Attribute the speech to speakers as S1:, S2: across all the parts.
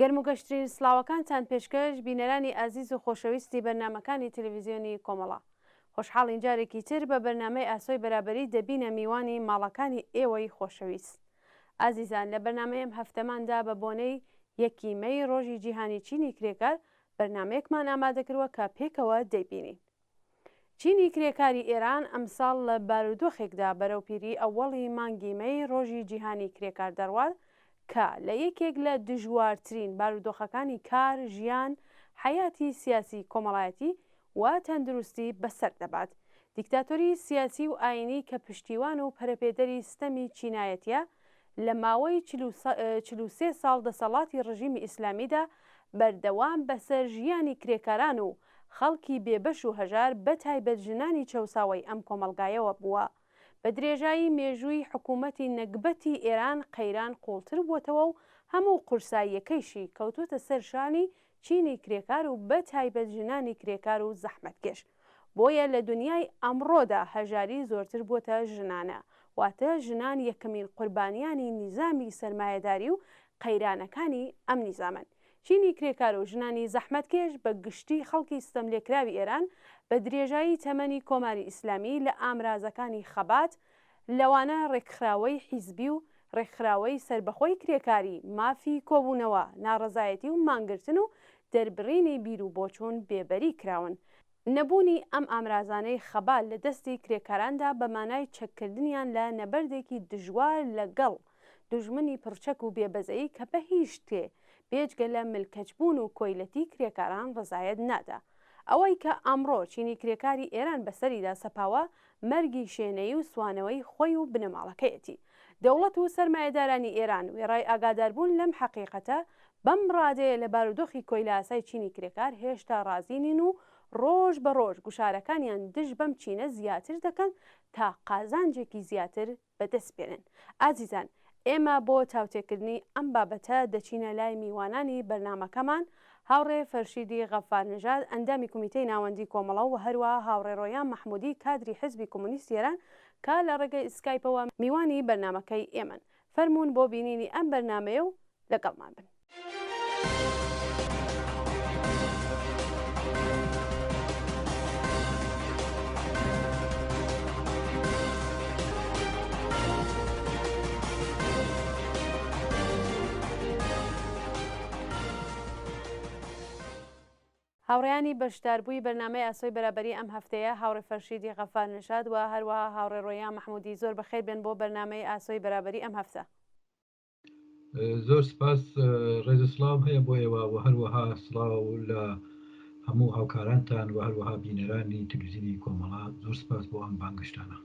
S1: گەرم و گەشترین سڵاوەکانتان پێشکەش بینەرانی ئازیز و خۆشەویستی بەرنامەکانی تەلەڤیزیۆنی کۆمەڵە. خۆشحاڵین جارێکی تر بە بەرنامەی ئاسۆی بەرابەری دەبینە میوانی ماڵەکانی ئێوەی خۆشەویست. ئازیزان لە بەرنامەی ئەم هەفتەماندا بە بۆنەی یەکی مەی ڕۆژی جیهانی چینی کرێکار بەرنامەیەکمان ئامادەکردوە کە پێکەوە دەیبینین. چینی کرێکاری ئێران ئەمساڵ لە بارودۆخێکدا بەرەو پیری ئەوەڵی مانگی مەی ڕۆژی جیهانی کرێکار دەڕوات کە لە یەکێک لە دژوارترین بارودۆخەکانی کار، ژیان، حەیاتی سیاسی کۆمەڵایەتی و تەندروستی بەسەر دەبات. دیکتاتۆری سیاسی و ئایینی کە پشتیوان و پەرەپێدەری ستەمی چینایەتیە لە ماوەی 43 ساڵ دەسەڵاتی ڕژیمی ئیسلامیدا بەردەوام بەسەر ژیانی کرێکاران و خەڵکی بێبەش و هەژار بەتایبەت ژنانی چەوساوەی ئەم کۆمەڵگایەوە بووە. بە درێژایی مێژووی حکوومەتی نەگبەتی ئێران قەیران قووڵتر بووەتەوە و هەموو قورساییەکەیشی کەوتووەتە سەر شانی چینی کرێکار و بە تایبەت ژنانی کرێکار و زەحمەتکێش. بۆیە لە دونیای ئەمڕۆدا هەژاری زۆرتر بووەتە ژنانە، واتە ژنان یەکەمین قوربانیانی نیزامی سەرمایەداری و قەیرانەکانی ئەم نیزامەن. چینی کرێکار و ژنانی زەحمەتکێش بە گشتی خەڵکی ستەملێکراوی ئێران بە درێژایی تەمەنی کۆماری ئیسلامی لە ئامرازەکانی خەبات لەوانە ڕێکخراوەی حیزبی و ڕێکخراوەی سەربەخۆی کرێکاری، مافی کۆبوونەوە، ناڕەزایەتی و مانگرتن و دەربڕینی بیروبۆچوون بێبەری کراون. نەبوونی ئەم ئامرازانەی خەبات لە دەستی کرێکاراندا بە مانای چەککردنیان لە نەبەردێکی دژوار لە گەڵ دوژمنی پڕچەک و بێ بەزەیی کە بە هیچ شتێ بێجگە لە ملکەچبوون و کۆیلەتی کرێکاران ڕەزایەت نادا. ئەوەی کە ئەمڕۆ چینی کرێکاری ئێران بەسەریدا سەپاوە مەرگی شێنەیی و سوانەوەی خۆی و بنەماڵەکەیەتی. دەوڵەت و سەرمایەدارانی ئێران وێڕای ئاگاداربوون لەم حەقیقەتە بەم ڕادەیە لە بارودۆخی کۆیلەئاسای چینی کرێکار هێشتا ڕازی نین و ڕۆژ بە ڕۆژ گوشارەکانیان دژ بەم چینە زیاتر دەکەن تا قازانجێکی زیاتر بەدەست بێنن. ئازیزان ئێمە بۆ تاوتێکردنی ئەم بابەتە دەچینە لای میوانانی بەرنامەکەمان، هاوڕێ فەرشیدی غەفار نژاد ئەندامی کومیتەی ناوەندی کۆمەڵە و هەروەها هاوڕێ ڕۆیا مەحمودی کادری حزبی کۆمۆنیستی ئێران کە لە ڕێگەی ئسکایپەوە میوانی بەرنامەکەی ئێمەن. فەرموون بۆ بینینی ئەم بەرنامەیە و لەگەڵمان بن. هاوڕێیانی بەشداربووی بەرنامەی ئاسۆی بەرابەری ئەم هەفتەیە هاوڕێ فەرشیدی غەفار نژاد و هەروەها هاوڕێ ڕۆیا مەحمودی زۆر بەخێر بێن بۆ بەرنامەی ئاسۆی بەرابەری ئەم هەفتە.
S2: زۆر سپاس ڕێز و سڵاوم هەیە بۆ ئێوە و هەروەها سڵاو لە هەموو هاوکارانتان و هەروەها بینەرانی تلویزیونی کۆمەڵە زۆر سپاس بۆ ئەم بانگشتانە.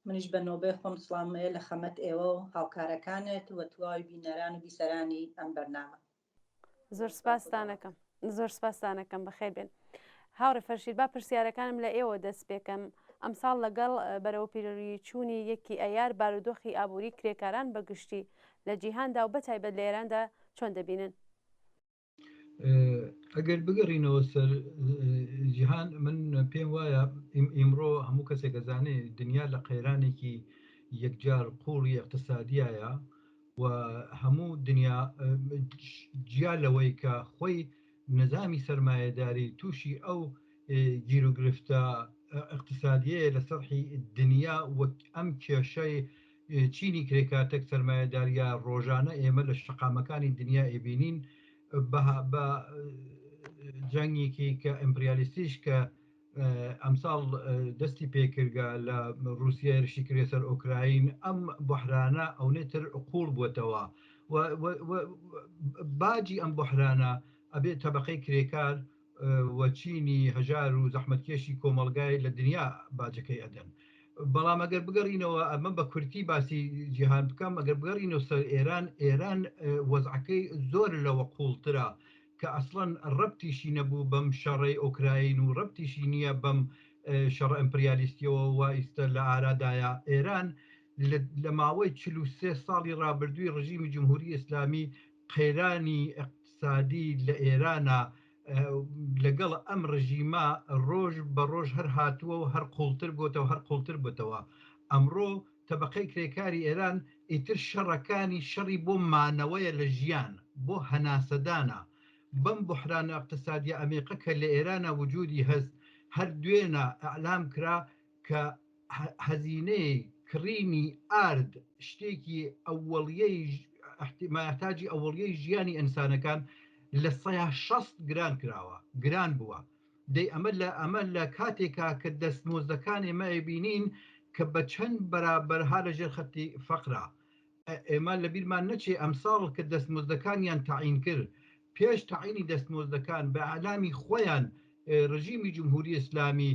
S3: منیش بە نۆبەی خۆم سڵاوم هەیە لە خەمەت ئێوە و هاوکارەکانت و تواوی بینەران و بیسەرانی ئەم بەرنامە.
S1: زۆر سپاستانەکەم زۆر سپاستانەکەم بەخێر بێن هاوڕێ فەرشید با پرسیارەکانم لە ئێوە دەست پێکەم ئەمساڵ لەگەڵ بەرەو پیرۆری چوونی یەکی ئەیار بارودۆخی ئابووری کرێکاران بە گشتی لە جیهاندا و بەتایبەت لە ئێراندا چۆن دەبینن؟
S2: ئەگەر بگەڕینەوە سەر جیهان من پێم وایە ئیمڕۆ هەموو کەسێک ئەزانێ دنیا لە قەیرانێکی یەکجار قوڵی اقتصادیایە و هەموو دنیا جیا لەوەی کە خۆی نظامی سەرمایەداری تووشی ئەو گیروگرفتە اقتصادیەیە لە سەرحی دنیا وەک ئەم کێشەی چینی کرێکار تەک سەرمایەداریا ڕۆژانە ئێمە لە شەقامەکانی دنیا ئەیبینین بە جەنگێکی کە ئیمپریالیستیش کە ئەمساڵ دەستی پێکردگە لە رووسیا هێرشی کردە سەر ئۆکراین ئەم بحرانە ئەونەی تر قوڵ بووەتەوە باجی ئەم بحرانە ئەبێ تەبقەی کرێکار و چینی هەژار و زەحمەتکێشی کۆمەڵگای لە دنیا باجەکەی ئەدەن. بەڵام ئەگەر بگەڕینەوە ئەمە بە کورتی باسی جیهان بکەم ئەگەر بگەڕینەوە سەر ئێران ئێران وەزعەکەی زۆر لەوە قوڵترە کە ئەسڵەن ڕەبتیشی نەبوو بەم شەڕەی ئۆکراین و ڕەبتیشی نییە بەم شەڕە ئەمپریالیستیەوە وا ئیستە لە ئارادایە ئێران. لە ماوەی 43 ساڵی ڕابردووی ڕژیمی جمهوری ئیسلامی قەیرانی ئیقتسادی لە ئێرانە لەگەڵ ئەم ڕژیمە ڕۆژ بە ڕۆژ هەر هاتووە و هەر قوڵتر بۆتەوە هەر قوڵتر بۆتەوە. ئەمڕۆ تەبەقەی کرێکاری ئێران ئیتر شەڕەکانی شەڕی بۆ مانەوەیە لە ژیان، بۆ هەناسەدانە. بەم بوحرانە ئیقتسادیە عەمیقە کە لە ئێرانە وجودی هەس، هەر دوێنە ئیعلام کرا کە هەزینەی کڕینی ئارد شتێکی ئەوەڵیەی مایەحتاجی ئەوەڵیەی ژیانی ئینسانەکان لە سەیا 60 گران کراوە گران بووە دەی ئەمە لە ئەمە لە کاتێکا کە دەستمۆزدەکان ئێمە ئەیبینین کە بە چەند بەرابەرها لە ژێر خەتی فەقرا ئێمە لەبیرمان نەچێ ئەمساڵ کە دەستمزدەکانیان تەعین کرد، پێش تەعینی دەستمزدەکان بە ئیعلامی خۆیان ڕژیمی جمهوری ئیسلامی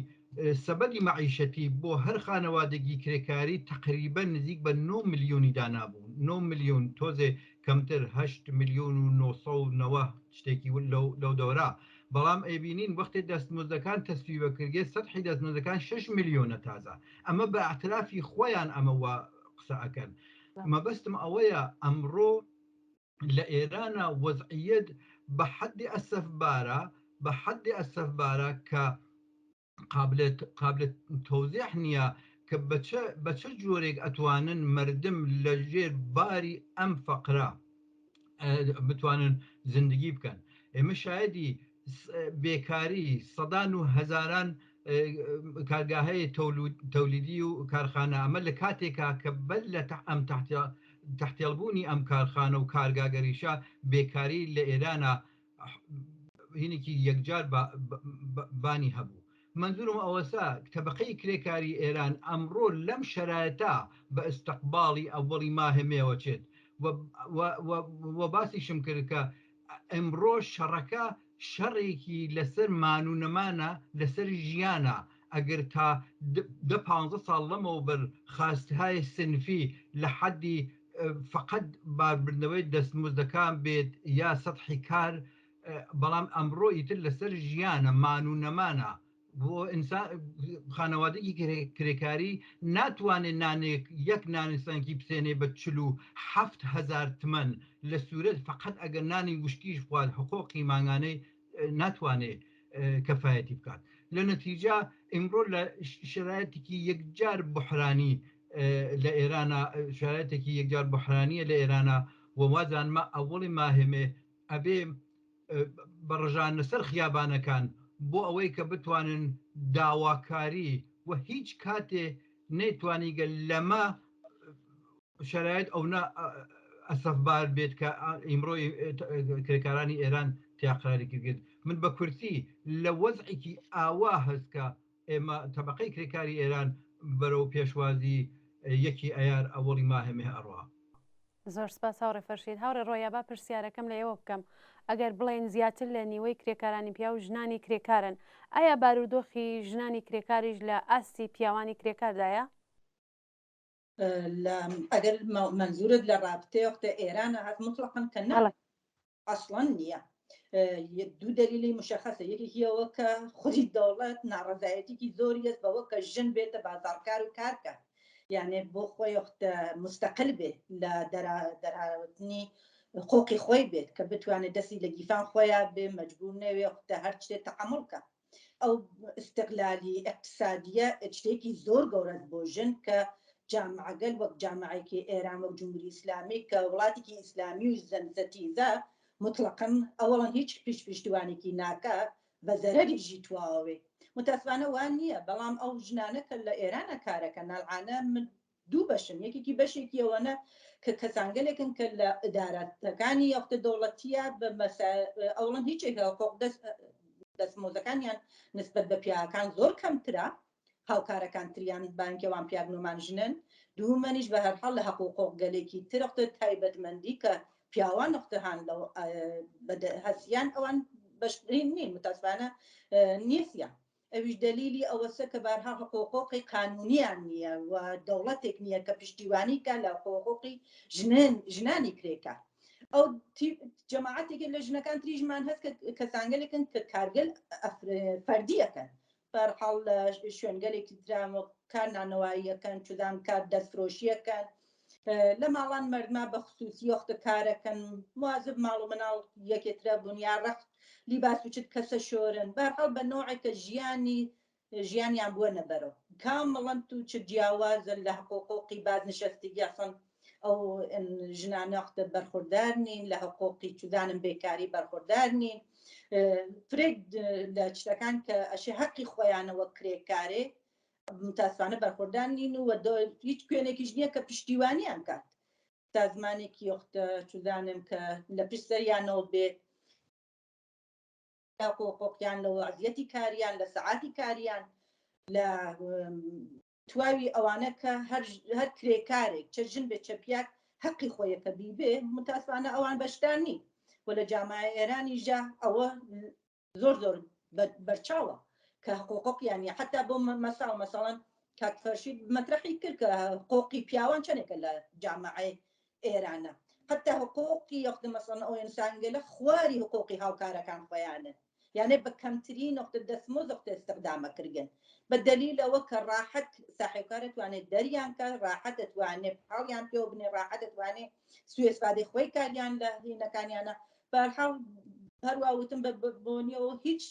S2: سەبەدی مەعیشەتی بۆ هەر خانەوادەگی کرێکاری تەقریبەن نزیک بە نۆ ملیۆنی دانابوو، نۆ ملیۆن تۆزێ کەمتر هەشت ملیۆن و نۆ سەد و نەوە شتێکی لەو دەورە، بەڵام ئەیبینین وەختێ دەستمزدەکان تەسویبە کردێ سەتحی دەستمزدەکان شەش ملیۆنە تازە ئەمە بە ئیعترافی خۆیان ئەمە وا قسە ئەکەن مەبەستم ئەوەیە ئەمڕۆ لە ئێرانە وەزعیەت بە حەدی ئەسەفبارە بە حەدی ئەسەفبارە کە قابلێت قابلێت تەوزیح نییە کە بە چ جۆرێک ئەتوانن مردم لە ژێر باری ئەم فەقرە بتوانن زندگی بکەن ئێمە شایدی بێکاری سەدان و هەزاران کارگاهەی تەولیدی و کارخانە ئەمە لە کاتێکا کە بەر لە ئەم تەحتێڵبوونی ئەم کارخانە و کارگاگەریشە بێکاری لە ئێرانە هینێکی یەکجار بانی هەبوو. مەنزورم ئەوەسە تەبەقەی کرێکاری ئێران ئەمڕۆ لەم شەرایتە بە ئستقباڵی ئەوەڵی ماهێ مێوە چێت و باسیشم کرد کە ئمڕۆ شەڕەکە شەڕێکی لەسەر مان و نەمانە، لەسەر ژیانە، ئەگەر تا دە پانزە ساڵ لەمەوبەر خواستهای سنفی لە حەدی فەقەت باربردنەوەی دەستمزدەکان بێت یا سەتحی کار، بەڵام ئەمڕۆ ئیتر لەسەر ژیانە، مان و نەمانە، بۆ ئینسان خانەوادەیەکی کرێکاری ناتوانێت نانێک یەک نانی سەنگی بسێنێ بە 47 هەزار تمەن لە سوورەت فقط ئەگەر نانی وشکیش بخوات حقوقی مانگانەی ناتوانێ کەفایەتی بکات لە نەتیجە ئیمڕۆ لە شرایەتێکی یەکجار بحرانی لە ئێرانە شرایەتێکی یەکجار بحرانیە لە ئێرانە و وازانمە ئەوەڵی ماهێمێ ئەبێ بە ڕژانە سەر خیابانەکان بۆ ئەوەی کە بتوانن داواکاری و هیچ کاتێ نەیتوانیگە لەمە شرایط ئەونە ئەسەفبار بێت کە ئیمڕۆ کرێکارانی ئێران تیاقراری کردێت من بە کورتی لە وەزعێکی ئاوا هەست کە ئێمە تەبقەی کرێکاری ئێران بەرەو پێشوازی یەکی ئەیار ئەوەڵی ماهێ مێه ئەڕوا.
S1: زۆر سپاس هاوڕێ فەرشید. هاوڕێ ڕۆیا با پرسیارەکەم لە ئێوە بکەم. ئەگەر بڵێین زیاتر لە نیوەی کرێکارانی پیاو ژنانی کرێکارن، ئایا بارودۆخی ژنانی کرێکاریش لە ئاستی پیاوانی کرێکاردایە؟
S3: لە ئەگەر مەنزورت لە ڕابتەی وەختە ئێرانە هەست مطلقا کە نا.
S1: بەڵێ.
S3: ئەسڵەن نییە. دوو دەلیلی مشەخەسە یەکێکی ئەوە کە خودی دەوڵەت ناڕەزایەتیکی زۆری هەست بەوە کە ژن بێتە بازاڕکار و کارکە یانێ بۆ خۆی وەختە مستەقل بێ لە دەرهاوتنی حقوقی خۆی بێت کە بتوانێت دەستی لە گیفان خۆیان بێ مەجبور نەوێ وەختە هەر شتێ تەحەموڵ کە ئەو ئیستقلالی ئیقتسادیە شتێکی زۆر گەورەس بۆ ژن کە جامعەگەل وەک جامعێکی ئێران وەک جمهوری ئیسلامی کە وڵاتێکی ئیسلامی و زەنزەتیزە مطلقا ئەوەڵەن هیچ پیش پشتیوانێکی ناکە بە زەرەریژی تواوێ متاسفانە وان نییە بەڵام ئەو ژنانە کە لە ئێرانە کارەکە نالعانە من دوو بەشن یەکێکی بەشێکی ئەوەنە کە کەسانگەلێکن کە لە ئیدارەکانی یاختە دەوڵەتیە بە ئەوڵەن هیچێک حقوق دەست دەستمۆزەکانیان نسبەت بە پیاکان زۆر کەمترە هاوکارەکان تریان بانکەوان پیاگنۆمان ژنن دوومەنیش بە هەرحاڵ لە حەق و حقوق گەلێکی ترەختە تایبەتمەندی کە پیاوان نەختەهان لەو هەسیان ئەوان بەشترین نین متاسفانە نیسیان ئەویش دەلیلی ئەوەسە کە بارها حقوقی قانونیان نییە و دەوڵەتێک نییە کە پشتیوانی کا لە حقوقی ژنان ژنانی کرێکار ئەو جەماعەتێک لە ژنەکان تریژمان هەست کە کەسانگەلێکن کە کارگەل فەردیەکەن بەرحاڵ لە شوێنگەلێکی ترام وەک. کار نانەواییەکەن، چزان کار دەستفرۆشیەکەن، لە ماڵان مەردما بە خسوسی وەختە کارەکەن، موازب ماڵ و مناڵ یەکێترە بوون یا ڕەخت لیباس و چت کەسە شۆرن، بەهەرحاڵ بە نەوعێکە ژیانی ژیانیان بووە نەبەرەوە کامڵەن تو چ جیاوازن لە حقوقی بازنشستگی ئەسڵەن ئەو ژنانە وەختە بەرخوردار نین لە حقوقی چزانم بێکاری بەرخوردار نین فرێک لە شتەکان کە ئەشێ حەقی خۆیانەوە کرێکارێ متاسفانە بەرخوردار نین و هیچ کوێنێکیش نییە کە پشتیوانیان کات سازمانێکی وەختە چزانم کە لە پشت سەریانەوە بێ حقوقیان لە وەزیەتی کاریان لە سەعاتی کاریان لە تواوی ئەوانە کە هەر کرێکارێک چە ژن بێ چە پیاک حەقی خۆیە کە بیبێ متاسفانە ئەوان بەشدار نین و لە جامعە ئێرانیشدا ئەوە زۆر زۆر بەرچاوە کە حقوقیان نیە حتا بۆ مەساڵ مەسەڵەن کاک فەرشید مەترەحی کرد کە حقوقی پیاوان چەندێکە لە جامعەی ئێرانە حتا حقوقی یەخت مەسەڵەن ئەو ئینسانگەلە خواری حقوقی هاوکارەکان خۆیانن یانێ بە کەمترین نقطە دەستمۆز وەختە استخدامە کردن بە دەلیل ئەوە کە ڕاحەت ساحێبکار توانێت دەریان کە ڕاحەت دەتوانێت پاڵیان پێوە بنێ ڕاحەت دەتوانێت سوێ استفادەی خۆی کاریان لە هینەکانیانە بەرحاڵ هەروە وتم بە بۆنیەوە هیچ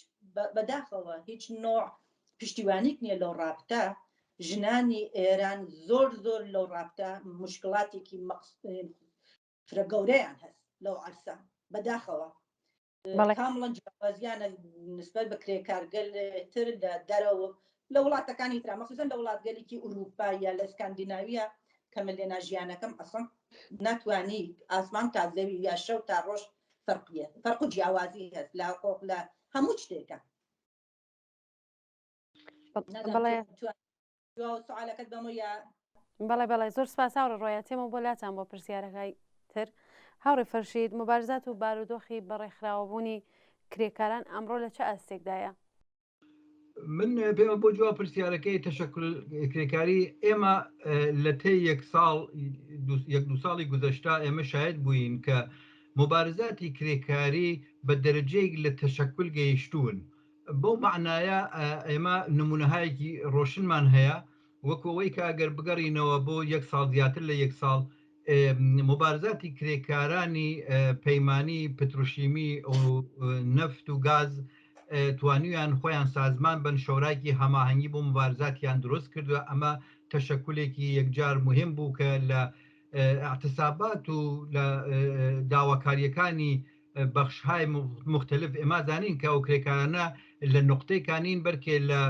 S3: بەداخەوە هیچ نوع پشتیوانیک نییە لەو ڕابتە ژنانی ئێران زۆر زۆر لەو ڕابتە مشکلاتێکی فرە گەورەیان هەست لەو عەرسە بەداخەوە کامڵەن جیاوازیانە نسبەت بە کرێکارگەل تر لە دەرەوە لە وڵاتەکانی ترا مەخصوصا لە وڵاتگەلێکی ئوروپا یا لە ئسکاندیناویە کە من لێنا ژیانەکەم ئەسڵەن ناتوانی ئاسمان تا زەوی یا شەو تا ڕۆژ فەرقیە فەرق و جیاوازی هەست لە حقوق لە هەموو شتێکە.
S1: بەڵێ
S3: سوالەکەت بەمە یا
S1: بەڵێ بەڵێ زۆر سپاس هاوڕێ ڕۆیا تێمە بۆ لاتان بۆ پرسیارەکای تر هاوڕێ فەرشید مبارزات و بارودۆخی بەڕێکخراوەبوونی کرێکاران ئەمڕۆ لە چ ئاستێکدایە؟
S2: من پێمە بۆ جواب پرسیارەکەی تەشەکول کرێکاری ئێمە لە تێ یەک ساڵ یەک دو ساڵی گوزەشتا ئێمە شاید بووین کە مبارزاتی کرێکاری بە دەرەجەیەک لە تەشەکول گەیشتوون بەو مەعنایە ئێمە نمونەهایەکی ڕۆشنمان هەیە وەکو ئەوەی کە ئەگەر بگەڕینەوە بۆ یەک ساڵ زیاتر لە یەک ساڵ مبارزاتی کرێکارانی پەیمانی پتروشیمی و نەفت و گاز توانیویان خۆیان سازمان بن شۆراکی هەماهەنگی بۆ مبارزاتیان دروست کردووە ئەمە تەشەکولێکی یەکجار مهم بوو کە لە اعتصابات و لە داواکاریەکانی بەخشهای موختەلف ئێمە زانین کە ئەو کرێکارانە لە نوقتەیکا نین بەرکێ لە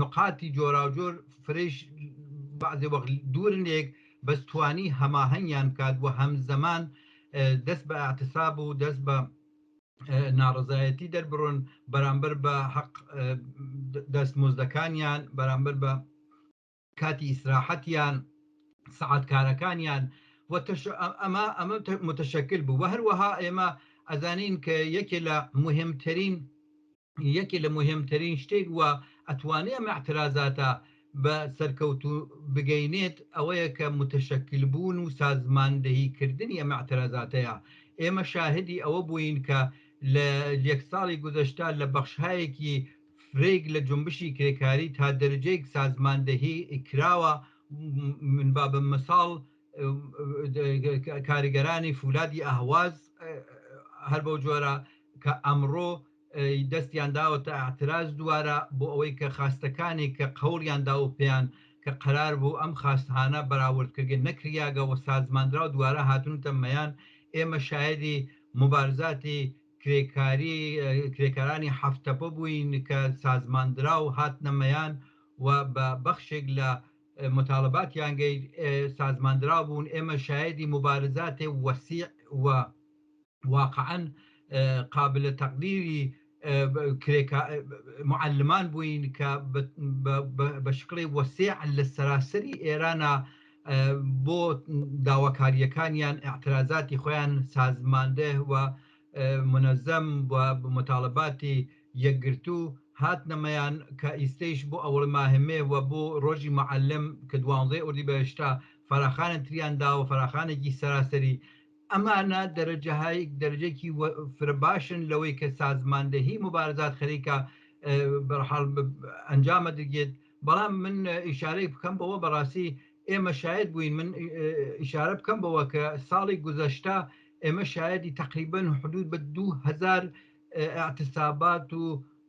S2: نوقاتی جۆراوجۆر فرەیش بەعزێ وەخت دوورن لەیەک بەس توانی هەماهەنگیان بکات و هەمزەمان دەست بە ئاعتساب و دەست بە ناڕزایەتی دەربڕن بەرامبەر بە حەق دەستمزدەکانیان بەرامبەر بە کاتی ئیسراحەتیان، سەعات کارەکانیان و ئەمە ئەمە متشکل بوو و هەروەها ئێمە ئەزانین کە یەکێ لە مهمترین یەکێ لە مهمترین شتێک و ئەتوانێ ئەم اعترازاتە بە سەرکەوتوو بگەینێت ئەوەیە کە متشکل بوون و سازماندەهی کردنی ئەم اعترازاتەیە ئێمە شاهدی ئەوە بووین کە لە یەک ساڵی گوزەشتە لە بەخشهایەکی فرەیگ لە جونبشی کرێکاری تا دەرجەیگ سازماندهی کراوە، من باب مثال کارگەرانی فولادی ئەهواز هەر بەو جۆرە کە ئەمڕۆ دەستیان داوەتە ئاعتراز دووارە بۆ ئەوەی کە خاستەکانی کە قەوڵیان داو پێیان کە قەرار بوو ئەم خاستهانە بەراورد کردگە نەکریاگە و سازماندراو دووارە هاتونتە مەیان ئێمە شایدی موبارزاتی کرێکاری کرێکارانی هەفتەپە بووین کە سازماندراو هاتنە مەیان و بە بەخشێک لە متالباتیان گەی سازماندراو بوون ئێمە شایدی موبارزاتێ وەسیع و واقعا قابل تقدیری کرێکا معلمان بووین کە بە شکڵی وەسیع لە سەراسەری ئێرانە بۆ داواکارییەکانیان ئیعترازاتی خۆیان سازماندە و مونەزەم و متالباتی یەکگرتوو هاتنە مەیان کە ئیستەیش بۆ ئەوەڵ ماه مێ و بۆ ڕۆژی معەلم کە دوانزەی ئوردیبەهشتە فەراخانە تریان داوە فەراخانێکی سەراسەری ئەمانە دەرەجەهای دەرەجەکی فرە باشن لەوەی کە سازماندەهی موبارزات خەریکە بەرحاڵ ئەنجامە دگێت. بەڵام من ئیشارەی بکەم بەوە بەڕاستی ئێمە شاید بووین من ئیشارە بکەم بەوە کە ساڵی گوزەشتە ئێمە شایدی تقریبا حدود بە 2000 اعتصابات و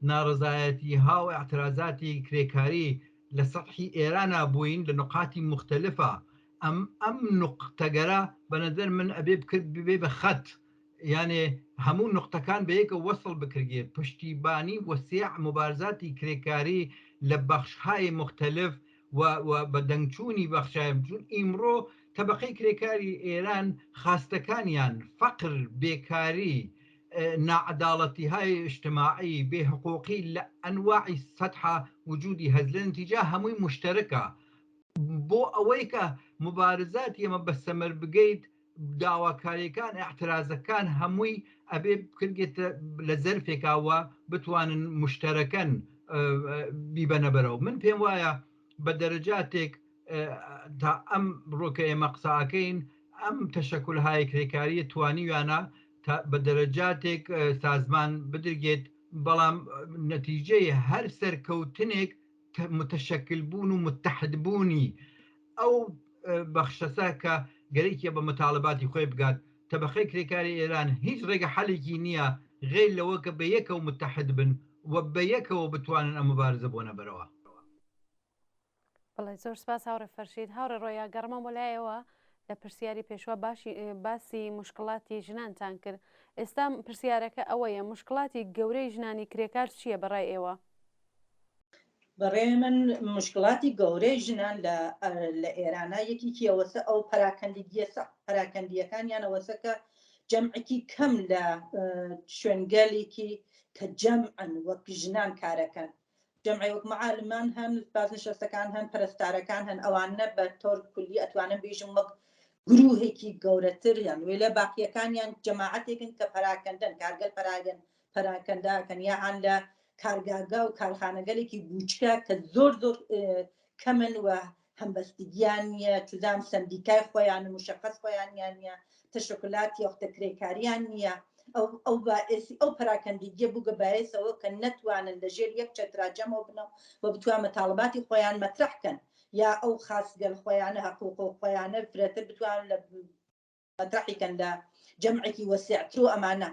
S2: ناڕزایەتی ها و اعتراضاتی کرێکاری لە سەحی ئێرانە بووین لە نقاتی مختلفە ئەم ئەم نقطەگەرە بە نظر من ئەبێ بکرد ببێ بە خەت یانێ هەموو نوقتەکان بەیەکەوە وەسڵ بکرگێ پشتیبانی وەسیع موبارزاتی کرێکاری لە بەخشهای موختەلف و و بە دەنگچوونی بەخشای چون ئیمڕۆ تەبەقەی کرێکاری ئێران خاستەکانیان فەقر بێکاری ناعەداڵەتیهای ئیجتماعی بێ حقوقی لە ئەنواعی سەتحا وجودی هەس لە نتیجە هەمووی موشتەرکە بۆ ئەوەی کە موبارزاتی ئەمە بە سەمەر بگەیت داواکاریەکان ئیعترازەکان هەمووی ئەبێ بکرگێتە لە زەرفێکا و بتوانن مشتەرەکەن بیبەنە بەرەوە من پێم وایە بە دەرەجاتێک تا ئەم ڕۆکە ئێمە قساکەین ئەم تەشەکولهای کرێکاریە توانیویانە تا بە دەرەجاتێک سازمان بدرگێت بەڵام نەتیجەی هەر سەرکەوتنێک متشکل بوون و متحد بوونی ئەو بەخشەسە کە گەرەکیە بە متاڵباتی خۆی بگات، تەبەقەی کرێکاری ئێران هیچ ڕێگە حەلێکی نییە غەیر لەوە کە بە یەکەوە متحد بن و بە یەکەوە بتوانن ئەم موبارزە بۆنە بەرەوە.
S1: بەڵێ زۆر سپاس هاوڕێ فەرشید. هاوڕێ ڕۆیا گەڕمە بۆ لایەوە لە پرسیاری پێشوە باشی باسی مشکڵاتی ژنانتان کرد ئێستا پرسیارەکە ئەوەیە مشکڵاتی گەورەی ژنانی کرێکار چییە بەڕای ئێوە؟
S3: بەڕێ من مشکڵاتی گەورەی ژنان لە لە ئێرانە یەکێکی ئەوەسە ئەو پەراکەندیگیەسە پەراکەندیەکانیان ئەوەسە کە جەمعێکی کەم لە شوێنگەلێکی کە جەمعن وەک ژنان کارەکەن جەمعی وەک معالمان هەن بازنشەستەکان هەن پەرستارەکان هەن ئەوانە بە تۆر کولی ئەتوانم بیژم وەک گروهێکی گەورەتر یان وێ لە باقیەکانیان جەماعەتێکن کە پەراکەندەن کارگەل پەراگەن پەراکەنداکەن یا هان لە کارگاگا و کارخانەگەلێکی بووچکە کە زۆر زۆر کەمن و هەمبەستگیان نییە چزان سەندیکای خۆیان و مشخص خۆیانیان نییە تەشکلات یاختە کرێکاریان نییە ئەو ئەو باعثی ئەو پەراکەندیگیە بووگە باعثەوە کە نەتوانن لە ژێر یەک چەترا جەمەوە بنەوە و بتوان مەتاڵباتی خۆیان مەترح کەن یا ئەو خاستگەل خۆیانە حقوق خۆیانە فرەتر بتوان لە مەترەحی کەن لە جەمعێکی وەسیعتر و ئەمانە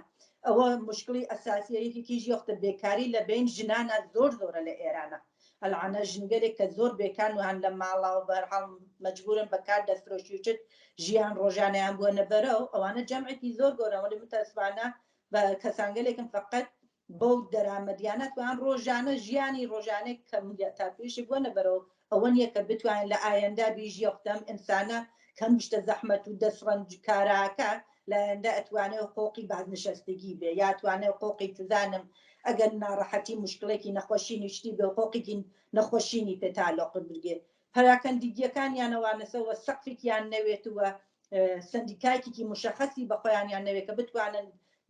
S3: ئەوە مشکلی ئەساسیە یەکێکیش یەختە بێکاری لە بین ژنانە زۆر زۆرە لە ئێرانە ئەلعانە ژنگەلێک کە زۆر بێکان و هەن لە ماڵا و بەرحاڵ مەجبورن بە کار دەستفرۆشی و چت ژیان ڕۆژانەیان بووە نەبەرەو ئەوانە جەمعێکی زۆر گەورە وەلی متاسفانە بە کەسانگەلێکن فقط بەو دەرامەدیانە توان ڕۆژانە ژیانی ڕۆژانێک کەم تا پێشی بۆ نەبەرەوە ئەوە نییە کە بتوانین لە ئایەندا بیژی ئەختەم ئینسانە کەم شتە زەحمەت و دەستڕەنج کاراکە لە ئایەندا ئەتوانێ حقوقی بازنشەستگی بێ یا توانێ حقوقی چزانم ئەگەر ناڕەحەتی مشکلێکی نەخۆشینی شتی بێ حقوقێکی نەخۆشینی پێ تالۆق برگێ پەراکەندیگیەکانیانەوانەسەوە سەقفێکیان نەوێت و سەندیکایەکی مشەخەسی بە خۆیانیان نەوێت کە بتوانن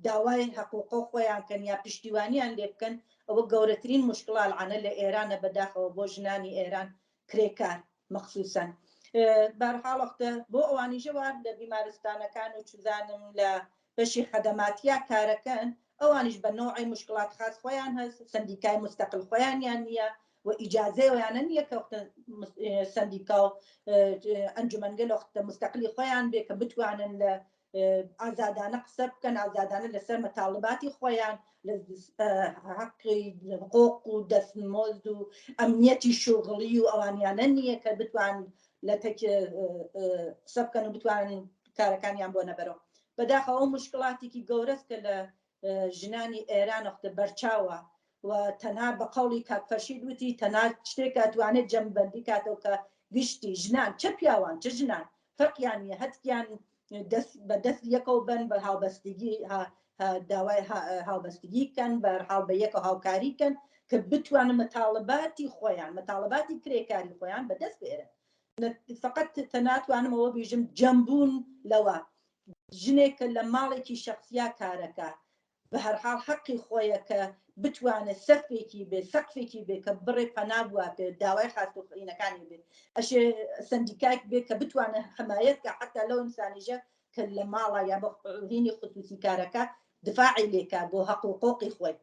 S3: داوای حقوقۆ خۆیان کەن یا پشتیوانیان لێ بکەن ئەوە گەورەترین مشکڵە العانە لە ئێرانە بەداخەوە بۆ ژنانی ئێران کرێکار مەخسوسەن بارحاڵەختە بۆ ئەوانیژەوە لە بیمارستانەکان و چزانم لە بەشی خەدەماتیا کارەکەن ئەوانیش بە نەوعی مشکڵات خاس خۆیان هەست سەندیکای مستەقل خۆیانیان نییە و ئیجازەی ئەویانە نییە کە وەختە سەندیکا و ئەنجومەنگە لە وەختە مستەقلی خۆیان بێ کە بتوانن لە ئازادانە قسە بکەن ئازادانە لەسەر مەتاڵباتی خۆیان لە حەقی حقوق و دەستمۆزد و ئەمنیەتی شوغڵی و ئەوانیانە نییە کە بتوان لە تەک قسە بکەن و بتوانن کارەکانیان بۆ نەبەرەوە بەداخەوە ئەو مشکڵاتێکی گەورەس کە لە ژنانی ئێران وەختە بەرچاوە و تەنها بە قەوڵی کاک فەرشید وتی تەنها شتێک ئەتوانێت جەمبەندی کاتەوە کە گشتی ژنان چە پیاوان چ ژنان فەرقیان نییە هەتکیان دەست بە دەست یەکەوە بن بە هاوبەستگی داوای هاوبەستگی کەن بەرحاڵ بە یەکە هاوکاری کەن کە بتوانن مەتاڵباتی خۆیان مەتاڵباتی کرێکاری خۆیان بەدەست بێرن فقط تەناتوانم ئەوە بیژم جەمبوون لەوە ژنێک کە لە ماڵێکی شەخسیا کارەکا بەهەرحاڵ حەقی خۆیە کە بتوانێت سەفێکی بێ سەقفێکی بێ کە بڕێ پەنا بوە پێ داوای خاست و خینەکانی بێ ئەشێ سەندیکایک بێ کە بتوانێت حمایەت کە حتا لەو ئینسانیژە کە لە ماڵە یا بە هینی خصوصی کارەکە دفاعی لێکا بۆ حەق و حقوقی خۆی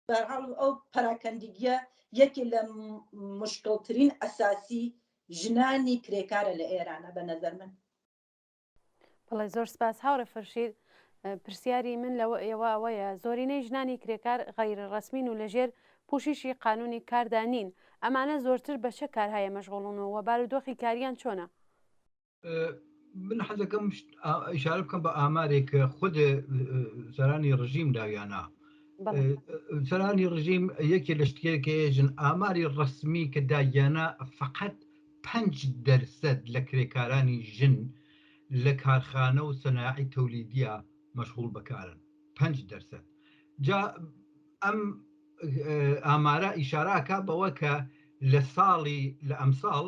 S3: بەرحاڵ ئەو پەراکەندگیە یەکێ لە مشکڵترین ئەساسی ژنانی کرێکارە لە ئێرانە بە نەزەر من.
S1: بەڵێ زۆر سپاس هاوڕێ فەرشید پرسیاری من لەوە ئێوە ئەوەیە زۆرینەی ژنانی کرێکار غەیرە ڕەسمین و لەژێر پوشیشی قانونی کاردا نین ئەمانە زۆرتر بە چە کارهایە مەشغوڵن و وە بارودۆخی کاریان چۆنە؟
S2: من حەزەکەم ئیشارە بکەم بە ئامارێک کە خود سەرانی ڕژیم داویانە سەرانی ڕژیم یەکێ لە شتێکێ ژن ئاماری ڕسمی کە داگیانە فقط 5 دەرسەد لە کرێکارانی ژن لە کارخانە و سەناعی تەولیدیە مەشغول بەکارن 5 دەرسەد جا ئەم ئامارە ئیشاراکە بەوە کە لە ساڵی لە ئەمساڵ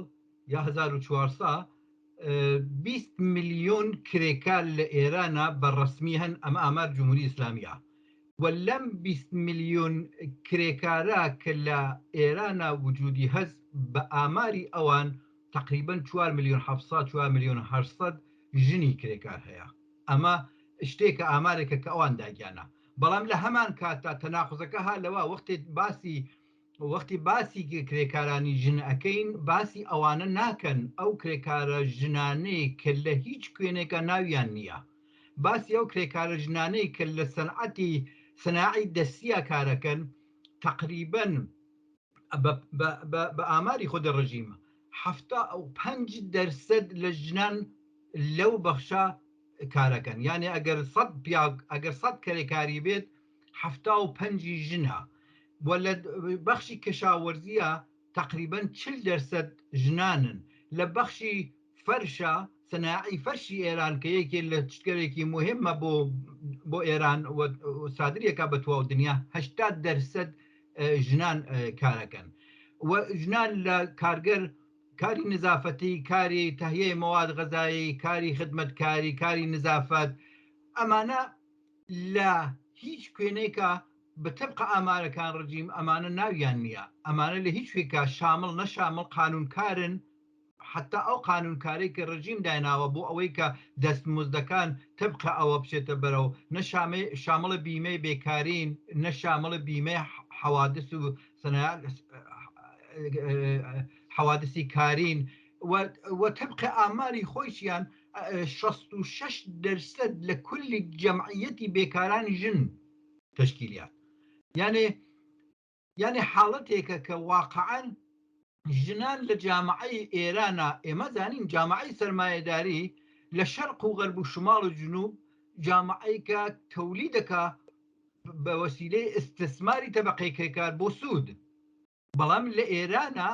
S2: یا 1400 20 ملیۆن کرێکار لە ئێرانە بە ڕەسمی هەن ئەمە ئامار جمهوری ئیسلامیە و لەم 20 ملیۆن کرێکارە کە لە ئێرانە وجودی هەس بە ئاماری ئەوان تقریبا 4 ملیۆن 700 4 ملیۆن 800 ژنی کرێکار هەیە ئەمە شتێکە ئامارێکە کە ئەوان داگیانە بەڵام لە هەمان کاتدا تەناقوزەکە ها لەوە وەختێ باسی وەختی باسی کرێکارانی ژن ئەکەین باسی ئەوانە ناکەن ئەو کرێکارە ژنانەی کە لە هیچ کوێنێکە ناویان نییە باسی ئەو کرێکارە ژنانەی کە لە سەنعەتی سناعی دەستیە کارەکەن تقریبا بە ئاماری خودی ڕژیم 75 دەرسەد لە ژنان لەو بەخشە کارەکەن یانێ ئەگەر سەد پیاو ئەگەر سەد کرێکاری بێت 75ی ژنە و لە بەخشی کەشاوەرزیە تقریبا 40 دەرسەد ژنانن لە بەخشی فەرشە سەناعی فەرشی ئێران کە یەکێ لە شتگەلێکی مهمە بۆ بۆ ئێران و سادریەکە بە تواو دنیا 80 دەرسەد ژنان کارەکەن و ژنان لە کارگەر کاری نزافەتی کاری تەهیەی مەواد غەزایی کاری خدمەتکاری کاری نزافەت ئەمانە لە هیچ کوێنێکە بە تبقە ئامارەکان ڕژیم ئەمانە ناویان نییە ئەمانە لە هیچ کوێکا شامڵ نەشامڵ قانونکارن حتا ئەو قانونکارەی کە ڕژیم دایناوە بۆ ئەوەی کە دەستمزدەکان تبقە ئەوە بچێتە بەرەو نە شامڵە بیمەی بێکارین نە شامڵە بیمەی حەوادث و حەوادثی کارین و تبقە ئاماری خۆیشیان 66 دەرسەد لە کولی جەمعیەتی بێکارانی ژن تەشکیلیات یانێ یانێ حاڵەتێکە کە واقعەن ژنان لە جامعەی ئێرانە ئێمە زانین جامعەی سەرمایەداری لە شەرق و غەرب و شماڵ و جنوب جامعەی کە تەولی دەکا بە وەسیلەی ئیستسماری تەبەقەی کرێکار بۆ سوود بەڵام لە ئێرانە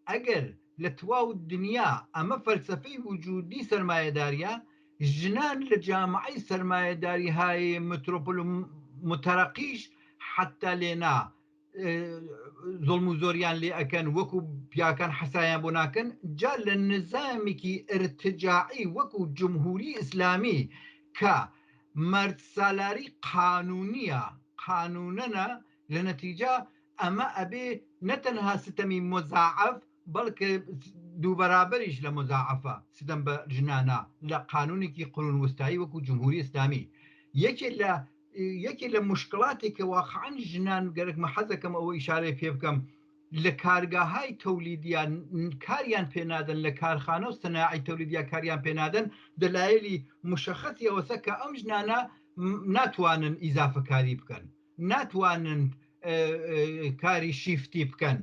S2: ئەگەر لە تواو دنیا ئەمە فەلسەفەی وجودی سەرمایەداریە ژنان لە جامعەی سەرمایەداری های مترۆپۆل و متەرەقیش حەتا لێنا زوڵم و زۆریان لێ ئەکەن وەکو پیاکان حەسایان بۆ ناکەن جا لە نظامێکی ئرتجاعی وەکو جمهوری ئیسلامی کە مەرد سالاری قانونیە قانونەنە لە نەتیجە ئەمە ئەبێ نەتەنها ستەمی مزاعەف بەڵکە دووبەرابەریش لە مزاعەفە ستەم بە ژنانە لە قانونێکی قرون وستایی وەکو جمهوری ئیسلامی یەکێ لە یەکێ لە مشکلاتێک کە واقعا ژنان گەرەکمە حەزەکەم ئەوە ئیشارەی پێ بکەم لە کارگاهای تەولیدیان کاریان پێنادەن لە کارخانە و سەناعی تەولیدیا کاریان پێنادەن دەلایلی مشخصی ئەوەسە کە ئەم ژنانە ناتوانن ئیزافەکاری بکەن ناتوانن کاری شیفتی بکەن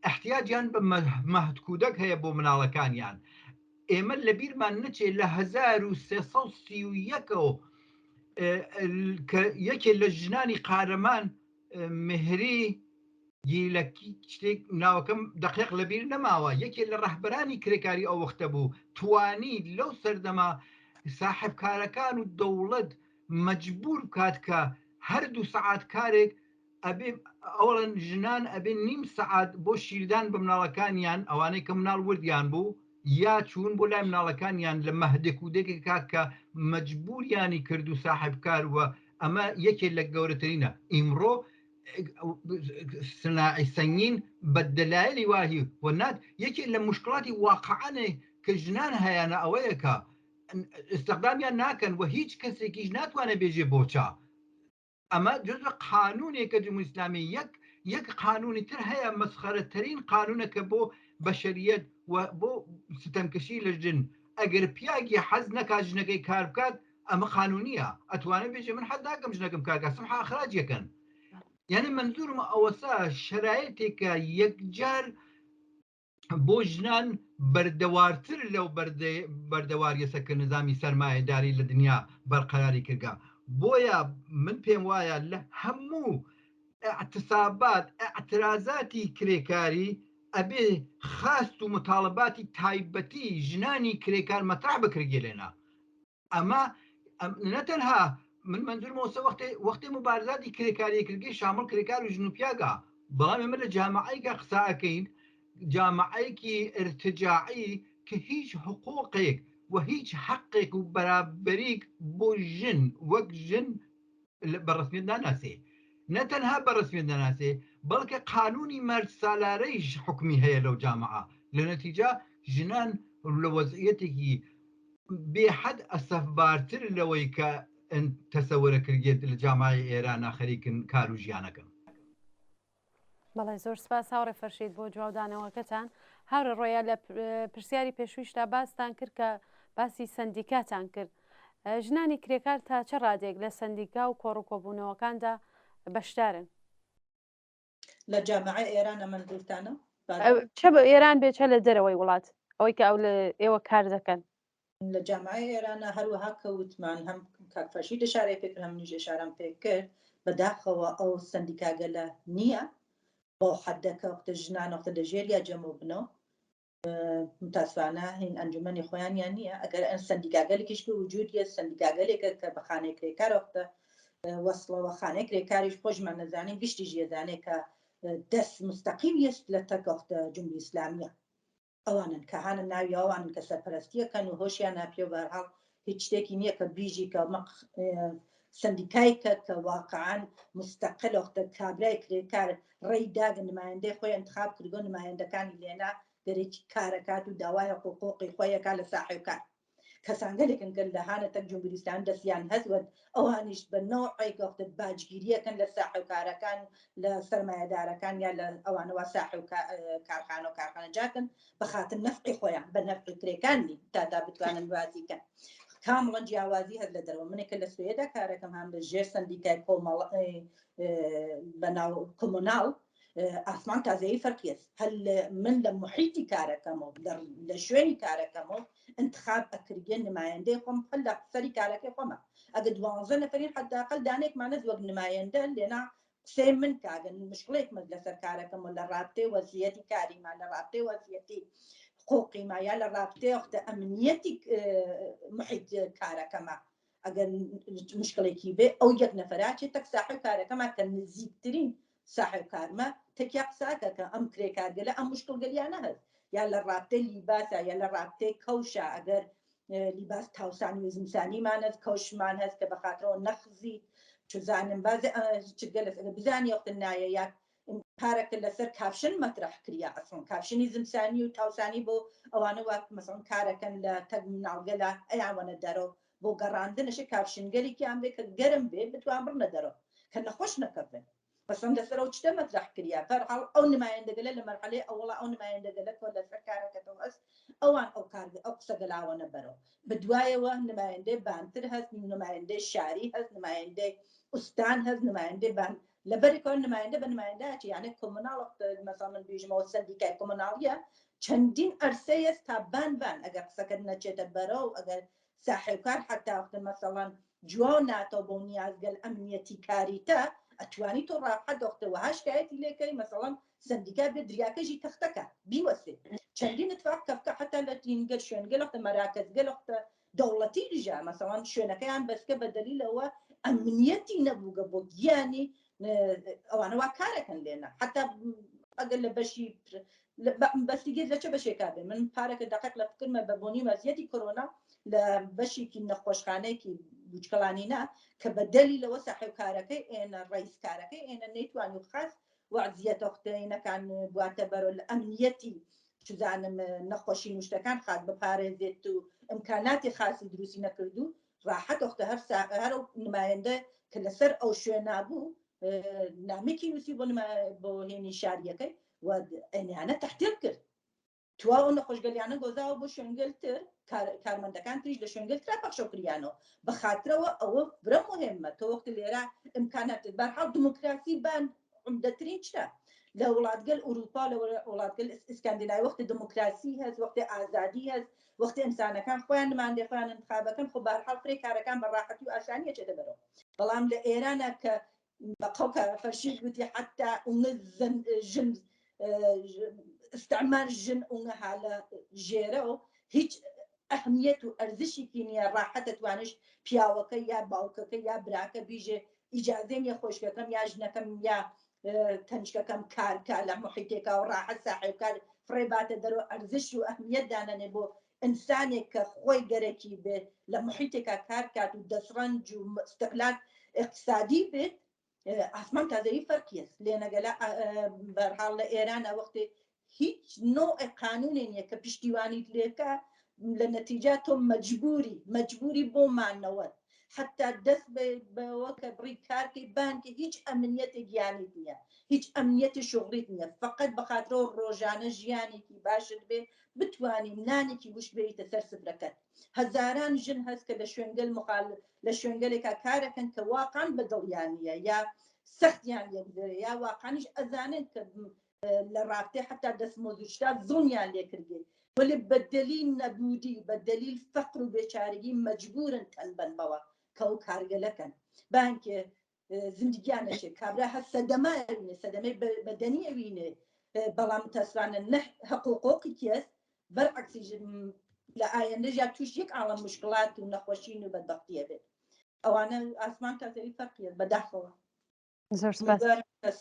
S2: احتیاجیان بە مەهدکودەک هەیە بۆ مناڵەکانیان ئێمە لەبیرمان نەچێت لە 1331ەوە کە یەکێ لە ژنانی قارەمان مهری گیلەکی شتێک ناوەکەم دقیق لەبیر نەماوە یەکێ لە ڕەهبەرانی کرێکاری ئەو وەختە بوو توانی لەو سەردەما ساحبکارەکان و دەوڵەت مەجبور بکات کە هەر دوو سەعات کارێک ئەبێ ئەوڵەن ژنان ئەبێ نیم سەعات بۆ شیردان بە مناڵەکانیان ئەوانەی کە مناڵ وردیان بوو یا چوون بۆ لای مناڵەکانیان لە مەهدێک و دێکێک کە مەجبوریانی کرد و ساحبکار و ئەمە یەکێ لە گەورەترینە ئیمڕۆ سناعی سەنگین بە دەلایلی واهی و نات یەکێ لە مشکڵاتی واقعانێ کە ژنان هەیانە ئەوەیە کە استخدامیان ناکەن و هیچ کەسێکیش ناتوانێت بێژێ بۆچە ئەمە جزء قانونێکە جمهوری ئیسلامی یەک. یەک قانونی تر هەیە مەسخەرەترین قانونە کە بۆ بەشەریەت و بۆ ستەمکەشی لە ژن ئەگەر پیاگی حەز نەکات ژنەکەی کار بکات ئەمە قانونیە ئەتوانێت بێژێ من حەز ناکەم ژنەکەم کار کات سمحا ئەخراجیەکەن یعنی منزورم ئەوەسا شەرایتێکە یەکجار بۆ ژنان بەردەوارتر لەو بەردەواریەسە کە نظامی سەرمایەداری لە دنیا بەرقەراری کردگە بۆیە من پێم وایە لە هەموو اعتصابات اعترازاتی کرێکاری ئەبێ خواست و مطالباتی تایبەتی ژنانی کرێکار مەترح بکرگێ لێنا ئەمە نەتەنها من منزورم ئەوسە وەختێ وەختێ مبارزاتی کرێکاری کردگەی شامڵ کرێکار و ژن و پیاگا بەڵام ئێمە لە جامعەیەکا قسە ئەکەین جامعەیەکی ئرتجاعی کە هیچ حقوقێک و هیچ حەقێک و بەرابەریک بۆ ژن وەک ژن بە ڕسمیت ناناسێ نە تەنها بە ڕسمیت ناناسێ بەڵکە قانونی مەرد سالارەیش حکومی هەیە لەو جامعە لە نەتیجە ژنان لە وەزعیەتێکی بێ حەد ئەسەفبارتر لەوەی کە تەسەورە کردێت لە جامعەی ئێرانە خەریکن کار و ژیانەکەن.
S1: بەڵێ زۆر سپاس هاوڕێ فەرشید بۆ جوابدانەوەکەتان. هاوڕێ ڕۆیا لە پرسیاری پێشوویشدا باستان کرد کە باسی سەندیکاتان کرد. ژنانی کرێکار تا چە ڕادێک لە سەندیکا و کۆڕ و کۆبوونەوەکاندا بەشدارن؟
S3: لە جامعەی ئێرانە مەنزورتانە؟
S1: چە بە ئێران بێ چە لە دەرەوەی وڵات ئەوەی کە ئەو لە ئێوە کار دەکەن.
S3: لە جامعەی ئێرانە هەروەها کە وتمان هەم کاک فەرشید ئشارەی پێ کرد هەم منیش ئشارەم پێ کرد بەداخەوە ئەو سەندیکاگەلە نییە بەو حەدە کە وەختە ژنان وەختە لە ژێریا جەمەو بنەوە متاسفانە هین ئەنجومەنی خۆیانیان نییە ئەگەر ئەن سەندیکاگەلێکیش کە وجودیە سەندیکاگەلێکە کە بە خانەی کرێکار وەختە وەسڵەوە خانەی کرێکاریش خۆشمان نەزانین گشتیش یەزانێ کە دەست مستەقیم یەست لە تەک وەختە جمهوری ئیسلامیە ئەوانن کە هانە ناوی ئەوانن کە سەرپەرستیەکەن و هۆشیان ناپێ و بەهەرحاڵ هیچ شتێکی نییە کە بیژی کە مەق سەندیکایکە کە واقعا مستەقل وەختە کابرای کرێکار ڕێی داگە نمایندەی خۆی انتخاب کردگۆ نمایندەکانی لێنا دەرێکی کارەکات و داوای حقوقی خۆیەکا لە ساحێو کار کەسانگەلێکن کە لە هانە تەک جمهوری ئیسلامی دەستیان هەست وە ئەوانیش بە نەوعێک وەختە باجگیریەکەن لە ساحێوکارەکان لە سەرمایەدارەکان یا لە ئەوانەوە ساحێو کارخانە و کارخانەجاتن بە خاتر نەفعی خۆیان بە نەفعی کرێکان نین تا تا بتوانن بازی کەن کامڵەن جیاوازی هەر لە دەرەوە منێک کە لە سوێدا کارەکەم هەم لە ژێر سەندیکای کۆمەڵ بەناو کۆمۆناڵ ئاسمان تازەیی فەرقیەس هەل من لە محیطی کارەکەمەوە لە شوێنی کارەکەمەوە انتخاب ئەکرگێ نمایندەی خۆم هەل لە سەری کارەکەی خۆمە ئەگە دوانزە نەفەرین حداقل دانێکمانە وەک نمایندە لێنا قسەی من کاگەن مشکڵێکمە لەسەر کارەکەم و لە ڕابتەی وەزیەتی کاریما لە ڕابتەی وەزیەتی حقوقیما یا لە ڕابتەی وەختە ئەمنیەتی محیط کارەکەمە ئەگەر مشکڵێکی بێ ئەو یەک نەفەراچێ تەک ساحێب کارەکەما کە نزیکترین ساحێب کارمە تەکیا قساکە کە ئەم کرێکارگەلە ئەم مشکڵگەلیانە هەست یا لە ڕابتەی لیباسە یا لە ڕابتەی کەوشە ئەگەر لیباس تاوسانی و زمسانیمان هەست کەوشمان هەست کە بەخاترەوە نەخزیت چزانم بازێ چگە لەسەر بزانی وەختە نایە یا پارەکە لەسەر کافشن مەترح کریا ئەسڵن کافشنی زمسانی و تاوسانی بۆ ئەوانە وا مەسەڵەن کارەکەن لە تەک مناڵگەلە ئەیانوەنە دەرەوە بۆ گەڕاندنەشێ کافشنگەلێکیان بێ کە گەرم بێ بتوان بڕنە دەرەوە کە نەخۆش نەکەفن مەسەڵەن لەسەر ئەو چتە مەترح کریا بەرحاڵ ئەو نمایندەگەلە لە مەرحەلەی ئەوەڵا ئەو نمایندەگەلە کۆ لەسەر کارەکەتەوە هەست ئەوان ئەو کار ئەو قسەگەلاوەنە بەرەوە بدوایەوە نمایندەی بانتر هەست نمایندەی شاری هەست نمایندەی ئوستان هەست نمایندەی بان لەبەرێکەوە نمایندە بە نمایندە ئەچێ یانێ کۆمۆناڵ مەسەڵەن من بیژمەوە سەندیکای کۆمۆناڵیە چەندین ئەرسەیەس تا بان بان ئەگەر قسەکەت نەچێتە بەرەو ئەگەر ساحێوکار حتا وەختە مەسەڵەن جواو ناتەوە بۆ نیازگەل ئەمنیەتی کاریتە ئەتوانی تۆ ڕاحەت وەختە وەها شکایەتی لێکەی مەسەڵەن سەندیکا بێ دریاکەژی تەختەکە بیوەسێ چەندین اتفاق کەفکە حتا لە تینگەل شوێنگەل وەختە مەراکەزگەل وەختە دەوڵەتی دژە مەسەڵەن شوێنەکەیان بەسکە بە دەلیلەوە ئەمنیەتی نەبووگە بۆ گیانی ئەوانە وا کارەکەن لێنە حتا ئەگەر لە بەشی بەسیگەت لە چە بەشێکا بێ من پارەکە دقیق لە فکرمە بە بۆنی وەزیەتی کۆرۆنا لە بەشێکی نەخۆشخانەیەکی بوچکەڵانی نا کە بە دەلی لەوە ساحێوکارەکەی ئێنە ڕئیس کارەکەی ئێنە نەیتوانی و خاست وەعزیەتە خوتەینەکان بواتە بەرۆ لە ئەمنیەتی چزانم نەخۆشی نوشتەکان خاک بپارێزێت و ئیمکاناتی خاصی دروستی نەکردو ڕاحەت وەختە هەر هەر نمایندە کە لەسەر ئەو شوێنا بوو. نامێکی نووسی بۆ بۆ هێنی شاریەکەی و ئەنیانە تەحتیل کرد توا ئەو نەخۆشگەلیانە گۆزاوە بۆ شوێنگەل تر کارمەندەکان تریش لە شوێنگەل ترا پەخشەو کریانەوە بەخاترەوە ئەوە فرە مهمە تۆ وەخت لێرە ئیمکانات بەرحاڵ دموکراسی بان عمدەترین شتە لە وڵاتگەل ئوروپا لە وڵاتگەل ئیسکاندیناوی وەختی دموکراسی هەست وەختی ئازادی هەست وەختی ئینسانەکان خۆیان نماندێ خۆیان انتخابەکەن خۆ بەهەرحاڵ فرەی کارەکان بە ڕاحەتی و ئاسانی ئەچێتە بەرەوە بەڵام لە ئێرانە کە بە قەوکە فەرشید گوتی حتا ئونگە ژن استعمار ژن ئونگە هالە ژێرە و هیچ ئەهمیەت و ئەرزشێکی نییە ڕاحەتە توانش پیاوەکە یا باوکەکە یا براکە بیژێ ئیجازەی نیە خۆشکەکەم یا ژنەکەم یا تەنچکەکەم کارکە لە محیتێکا و ڕاحەت ساحێبکار فڕێ باتە دەرەوە ئەرزش و ئەهمیەت دانەنێ بۆ ئینسانێک کە خۆی گەرەکی بێ لە محیتێکا کار کات و دەستڕەنج و استقلال اقتصادی بێت ئاسمان تا زەوی فەرقیەس لێنەگەلە بەرحاڵ لە ئێرانە وەختێ هیچ نوع قانونێ نییە کە پشتیوانیت لێکە لە نەتیجا تۆ مەجبوری مەجبوری بۆ مانەوەت حتا دەست بەوە کە بڕی کارکەی بانکی هیچ ئەمنیەتی گیانیت نییە هیچ ئەمنیەتی شغڵیت نییە فقط بەخاترەوە ڕۆژانە ژیانێکی باشت بێ بتوانی نانێکی وشک بێیتە سەر سفرەکەت هەزاران ژن هەست کە لە شوێنگەل مخال لە شوێنگەلێکا کارەکەن کە واقعا بە دڵیان نییە یا سەختیان لێگوزەرێ یا واقعانیش ئەزانن کە لە ڕابتەی حتا دەستمۆزوشتا زوڵمیان لێکردێ وەلێ بە دەلیل نەبوودی بە دەلیل فەقر و بێچارگی مەجبورن تەنبەن بەوە کە ئەو کارگەلەکەن بانکێ زندگیان نەچێت کابرا هەر سەدەمە ئەوینێ سەدەمەی بەدەنی ئەوینێ بەڵام متاسفانە نە حەق و حقوقی کێس بەرعەکسی لە ئایندەش یا توش یەک عاڵەم مشکلات و نەخۆشین و بەدبەختیە بێت ئەوانە ئاسمان تا زەوی فەرقیە بەداخەوە
S1: زۆر سپاس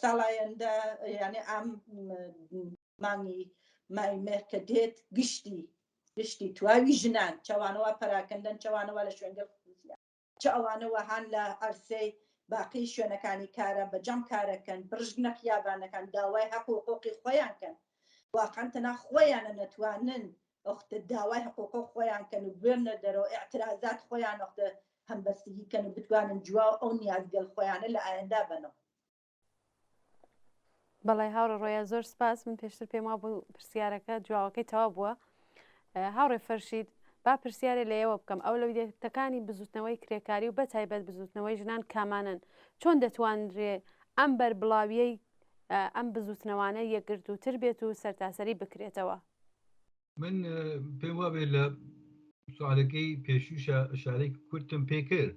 S3: ساڵ ئایندە یعنی ئەم مانگی مای مێر کە دێت گشتی گشتی تواوی ژنان چەوانەوە پەراکەندەن چەوانەوە لە شوێنگەل خصوصیە چ ئەوانە وەهان لە عەرسەی باقی شوێنەکانی کارە بە جەم کارەکەن بڕژنە خیابانەکان داوای هەق و حقوقی خۆیان کەن واقعا تەنها خۆیانە نەتوانن ئۆختە داوای حقوق خۆیان کەن و بێنە دەرەوە ئیعترازات خۆیان ئۆختە هەمبەستگی کەن و بتوانن جواو ئەو نیازگەل خۆیانە لە ئایەندا بەنەوە.
S1: بەڵێ هاوڕێ ڕۆیا زۆر سپاس من پێشتر پێم وابوو پرسیارەکە جوابەکەی تەواو بووە هاوڕێ فەرشید با پرسیارێ لە ئێوە بکەم ئەولەویەتەکانی بزوتنەوەی کرێکاری و بەتایبەت بزوتنەوەی ژنان کامانەن چۆن دەتوانرێ ئەم بەربڵاویەی ئەم بزوتنەوانە یەکگرتووتر بێت و سەرتاسەری بکرێتەوە؟
S2: من پێم وابێ لە سوالەکەی پێشووشە ئشارەی کورتم پێ کرد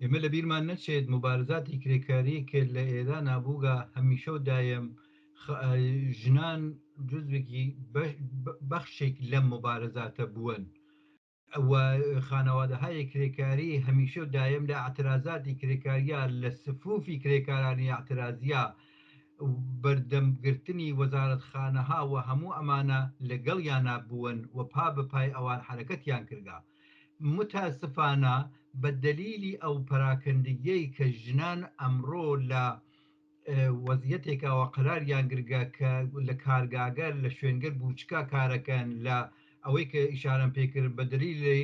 S2: ئێمە لە بیرمان نەچێت مبارزاتی کرێکاری کە لە ئێران نابووگە هەمیشە و دایم ژنان جزوێکی بەخشێک لەم مبارزاتە بوون و خانەوادەهای کرێکاری هەمیشە و دایم لە ئیعترازاتی کرێکاریا لە سفوفی کرێکارانی ئیعترازیا بەردەم گرتنی وەزارەتخانەها و هەموو ئەمانە لە گەڵیانا بوون و پا بە پای ئەوان حەرەکەتیان کردگە. موتاسفانە بە دەلیلی ئەو پەراکەندگیەی کە ژنان ئەمڕۆ لە وەزیەتێکەوە قەراریان گرگە کە لە کارگاگەر لە شوێنگەر بوچکا کارەکەن لە ئەوەی کە ئیشارەم پێکرد بە دەلیلی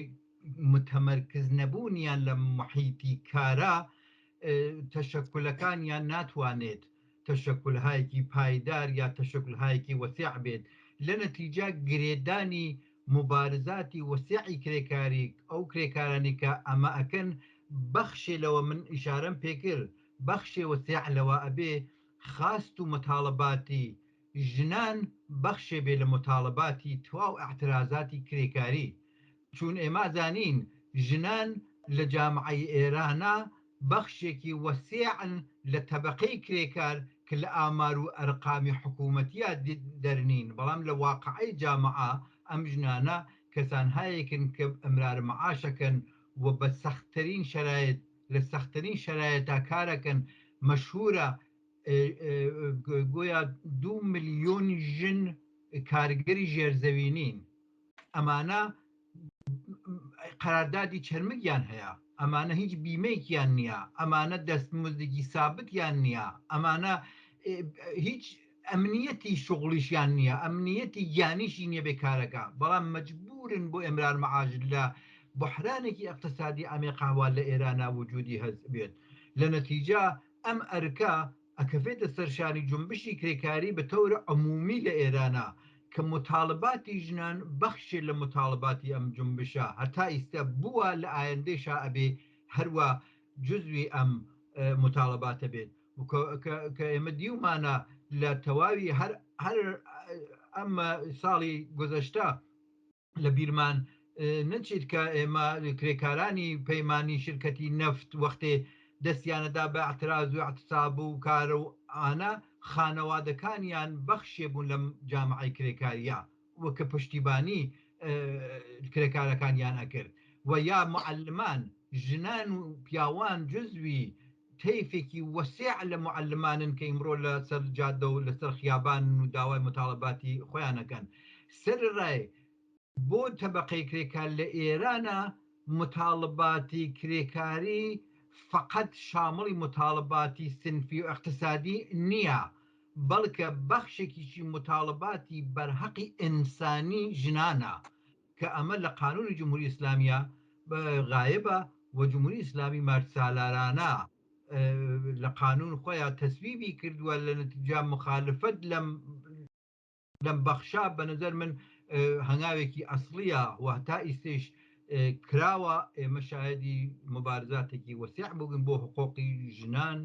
S2: متەمەرکز نەبوونیان لە محیتی کارا تەشەکولەکانیان ناتوانێت تەشەکولهایەکی پایدار یا تەشەکولهایەکی وەسیع بێت لە نەتیجە گرێدانی موبارزاتی وەسیعی کرێکاری ئەو کرێکارانی کە ئەمە ئەکەن بەخشێ لەوە من ئیشارەم پێکرد بەخشێ وەسیع لەوە ئەبێ خاست و متاڵەباتی ژنان بەخشێ بێ لە متاڵەباتی تواو ئیعترازاتی کرێکاری چوون ئێمە ئەزانین ژنان لە جامعەی ئێرانا بەخشێکی وەسیعن لە تەبەقەی کرێکار ک لە ئامار و ئەرقامی حکوومەتیا دەرنین بەڵام لە واقعەی جامعە ئەم ژنانە کەسانهایەکن ک ئمرار معاش ئەکەن و بە سەختترین شەرایت لە سەختترین شەرایتا کارەکەن مەشهوورە گۆیا دوو ملیۆن ژن کارگەری ژێرزەوینین ئەمانە قەراردادی چەرمگیان هەیە ئەمانە هیچ بیمەیەکیان نییە ئەمانە دەستمزدێکی سابتیان نییە ئەمانە هیچ ئەمنیەتی شغڵیشیان نییە ئەمنیەتی گیانیشی نییە بێ کارەکە بەڵام مەجبورن بۆ ئێمرار معاش لە بحرانێکی ئەقتصادی عەمێقاوە لە ئێرانە وجودی هەز بێت لە نەتیجە. ئەم ئەرکە ئەکەفێتە سەر شانی جونبشی کرێکاری بە تەور عمومی لە ئێرانا کە موتاڵباتی ژنان بەخشێ لە موتاڵباتی ئەم جونبشە هەتا ئیستە بووە لە ئایەندەیشا ئەبێ هەروا جوزوی ئەم موتاڵباتە بێت کە ئێمە دیومانە لە تەواوی هەر هەر ئەم ساڵی گوزەشتە لە بیرمان نەچیت کە ئێمە کرێکارانی پەیمانی شرکەتی نەفت وەختێ دەستیانەدا بە اعتراز و اعتصاب و کارە و ئانە خانەوادەکانیان بەخشێ بوون لەم جامعەی کرێکاریە و کە پشتیبانی کرێکارەکانیان ئەکرد و یا معلمان ژنان و پیاوان جزوی تەیفێکی وەسیع لە معلمانن کە ئیمڕۆ لە سەر جادە و لەسەر خیابانن و داوای متاڵەباتی خۆیان ئەکەن. سەرەڕای بۆ تەبەقەی کرێکار لە ئێرانا متاڵباتی کرێکاری فەقەت شامڵی متاڵباتی سنفی و ئیقتسادی نییە بەڵکە بەخشێکیشی متاڵباتی بەرهەقی ئینسانی ژنانە کە ئەمە لە قانوونی جمهوری ئیسلامییا غایبە و جمهوری ئیسلامی مردسالارانە لە قانوون خۆیا تەسویبی کردووە لە نەتیجە مخالفەت لەم لەم بەخشە بە نەزەر من هەنگاوێکی ئەسڵیە و هەتا ئیستەیش کراوە ئێمە شایەدی مبارزاتێکی وەسیع بووین بۆ حقوقی ژنان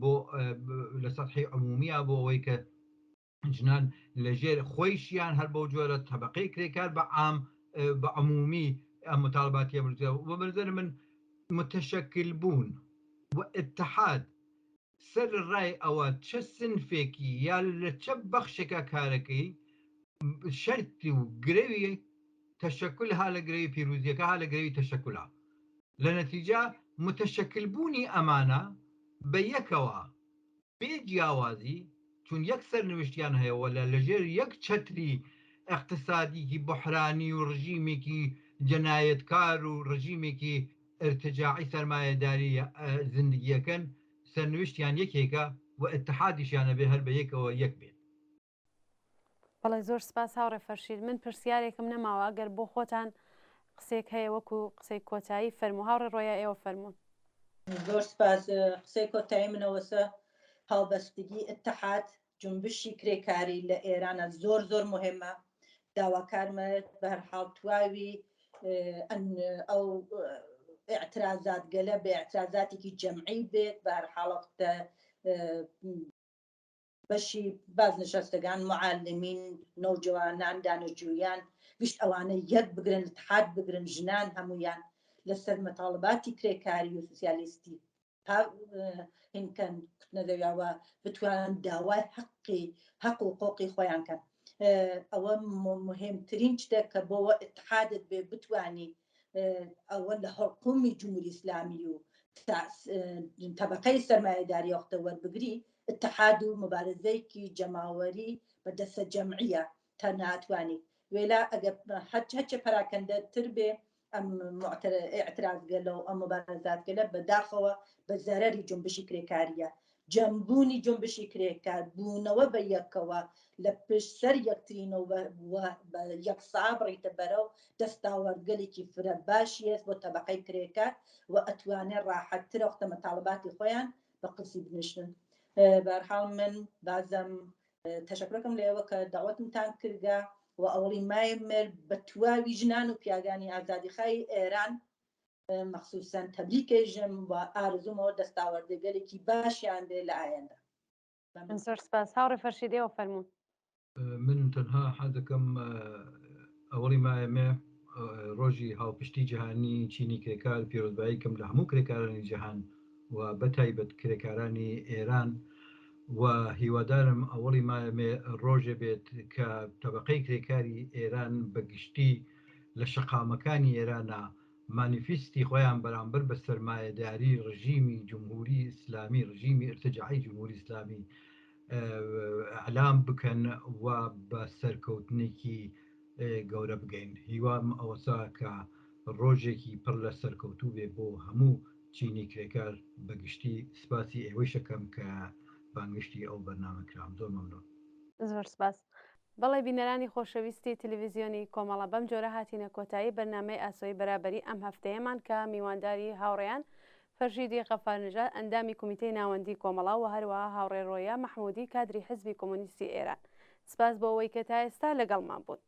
S2: بۆ لە سەتحی عمومیە بۆ ئەوەی کە ژنان لە ژێر خۆیشیان هەر بەو جۆرە تەبەقەی کرێکار بە عام بە عمومی ئەم متاڵباتیە بردووە و بە نظر من متشکل بوون و اتحاد سەر ڕای ئەوە چ سنفێکی یا لە چە بەخشێکا کارەکەی شەرتی و گرەوی تەشەکول ها لە گرەوی پیروزیەکە ها لە گرەوی تەشەکولا لە نەتیجە متشکل بوونی ئەمانە بە یەکەوە بێ جیاوازی چون یەک سەرنوشتیان هەیە و لە لەژێر یەک چەتری ئیقتسادیکی بوحرانی و ڕژیمێکی جەنایەتکار و ڕژیمێکی ئیرتجاعی سەرمایەداری زندگیەکەن سەرنوشتیان یەکێکە و ئیتحادیشیان ئەبێ هەر بە یەکەوە یەک بێت.
S1: بەڵێ زۆر سپاس هاوڕێ فەرشید من پرسیارێکم نەماوە ئەگەر بۆ خۆتان قسێک هەیە وەکو قسەی کۆتایی فەرموو هاوڕێ ڕۆیا ئێوە فەرموون.
S3: زۆر سپاس قسەی کۆتایی منەوەسە هاوبەستگی اتحاد جنبشی کرێکاری لە ئێرانە زۆر زۆر مهمە داواکارمە بەهەرحاڵ تواوی ئەو اعترازات گەلە بە اعترازاتێکی جەمعی بێت بەهەرحاڵەتە بەشی بازنشستگان، معلمین، نەوجەوانان، دانشجویان، گشت ئەوانە یەک بگرن، اتحاد بگرن، ژنان هەموویان لەسەر مەتاڵباتی کرێکاری و سوسیالیستی هینکەن کوتنە دەویاوە بتوانن داوای حەقی حەق و حقوقی خۆیان کەن. ئەوە مهمترین شتە کە بۆوە اتحادت بێ بتوانی ئەوە لە حکومی جمهوری ئیسلامی و تەبەقەی سەرمایەداری وەختە وەربگری اتحاد و مبارزەیەکی جەماوەری بە دەسە جەمعیە تا ناتوانی وێلا ئەگەر هەرچە پەراکەندە تر بێ ئەم اعتراضگەلە و ئەم مبارزاتگەلە بەداخەوە بە زەرەری جنبشی کرێکاریە جەمبوونی جنبشی کرێکار بوونەوە بە یەکەوە لە پشت سەر یەکترینەوە بە یەکسا بڕیتە بەرەو دەستاوەردگەلێکی فرە باشیە بۆ تەبەقەی کرێکار و ئەتوانێ ڕاحەتترە وەختە مەتاڵباتی خۆیان بە قورسی بنیشنن بەرحاڵ من بازم تەشەکرەکەم لێوە کە داوەتمتان کردگە و ئەوڵی مای مر بە تواوی ژنان و پیاگانی ئازادیخای ئێران مەخصوصەن تەبریکێژم و ئارزومەوە دەستاوەردەگەلێکی باشیان بێ لە ئایندە.
S1: زۆر سپاس هاوڕێ فەرشید ئێوە فەرموون.
S2: من تەنها حەزەکەم ئەوەڵی مایەمێ ڕۆژی هاوپشتی جیهانی چینی کرێکار پیرۆزبایی کەم لە هەموو کرێکارانی جیهان و بەتایبەت کرێکارانی ئێران و هیوادارم ئەوەڵی مایەمێ ڕۆژێ بێت کە تەبەقەی کرێکاری ئێران بە گشتی لە شەقامەکانی ئێرانە مانیفیستی خۆیان بەرامبەر بە سەرمایەداری ڕژیمی جمهوری ئیسلامی ڕژیمی ئرتجاعی جمهوری ئیسلامی ئیعلام بکەن و بە سەرکەوتنێکی گەورە بگەین هیوام ئەوەسا کە ڕۆژێکی پڕ لە سەرکەوتوو بێ بۆ هەموو چینی کرێکار بە گشتی سپاسی ئێوەیش ئەکەم کە بانگشتی ئەو بەرنامە کرام زۆر مەمنون.
S1: زۆر سپاس. بەڵێ بینەرانی خۆشەویستی تلویزیۆنی کۆمەڵە بەم جۆرە هاتینە کۆتایی بەرنامەی ئاسۆی بەرابەری ئەم هەفتەیەمان کە میوانداری هاوڕێیان. فەرشیدی غەفارنژاد ئەندامی کومیتەی ناوەندی کۆمەڵە و هەروەها هاوڕێ ڕۆیا مەحموودی کادری حزبی کۆمۆنیستی ئێران. سپاس بۆ ئەوەی کە تا ئێستا لەگەڵمان بوون.